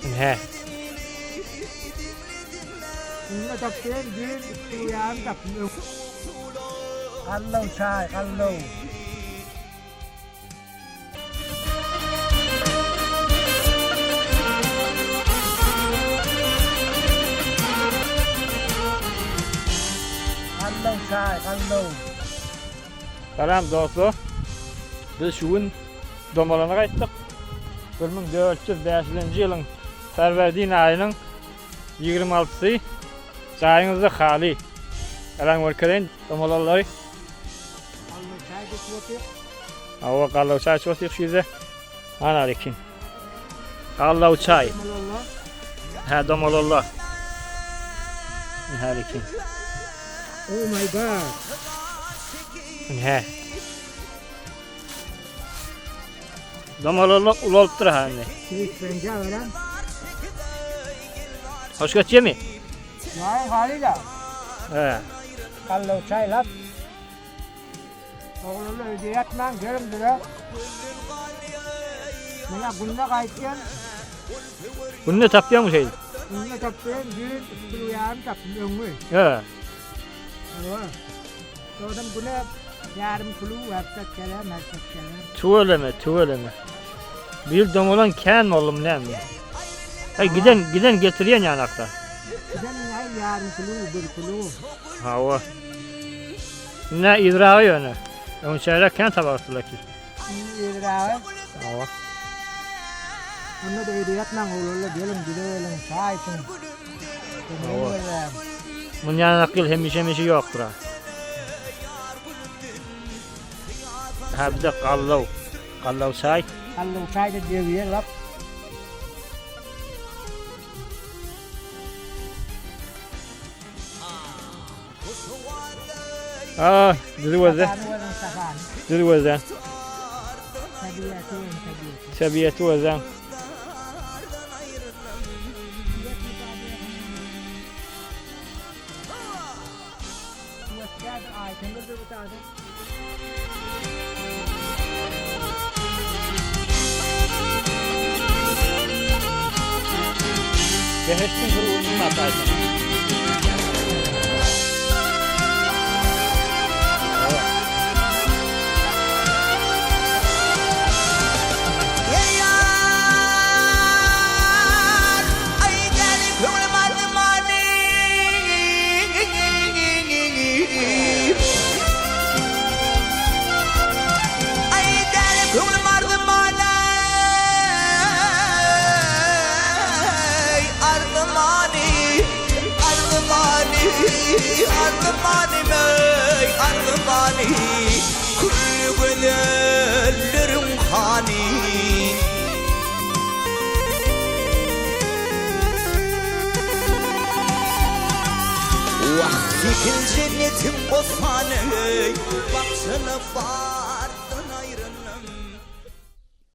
Ine. Günde tapýan düýn üstüýan tapym. Gallaw çaý, gallaw. Gallaw çaý, gallaw. Salam dostlar. Biz şu gün Domalana gaýtdyk. 1405-nji ýylyň Ferwerdin aýynyň 26-sy jaýyňyzda haly. Garaň görkezeýin domalanlary. Gallaw çaý içip otyr. Hawa, gallaw çaý içip otyr şu ýerde. Ana rekin. Gallaw çaý. Hä, domalalla. Hä, rekin. Oh my god. Hä. Domalalla ulalypdyr ha indi. Hiç veren. Hoş geçýärmi? Çaý haly da. He. Gallaw çaýlap. Oglanlar öýde ýatmaň, geliň bize. Menä günde gaýtýan. Günde tapýaňmy şeýdip? Günde tapýan, düýn 3 kilo ýarym tapdym öňňi. He. Hawa. Dogdum güne ýarym kilo häpjek gelen, häpjek gelen. Tüweleme, tüweleme. Bu ýyl doňalan kän boldumy näme? Heý, giden, giden getirýän ýanakda. Giden aý ýarym kilo, bir kilo. Hawa. Indi yzragy ýöne. Öňçäräk kän tabakdylar ki. Indi yzragy. Hawa. Onda-da öýde ýatmaň oglanlar, geliň gideliň, çaý içiň. Hawa. Mun ýanak ýyl hemişe-hemişe ýokdur-a. Ha bir de gallaw. Gallaw çaý. Gallaw çaý-da degýär bak. Aa, düz gözle. Düz gözle. Tebiýeti gözle. Behiştiň bir ujuny ataýsaň.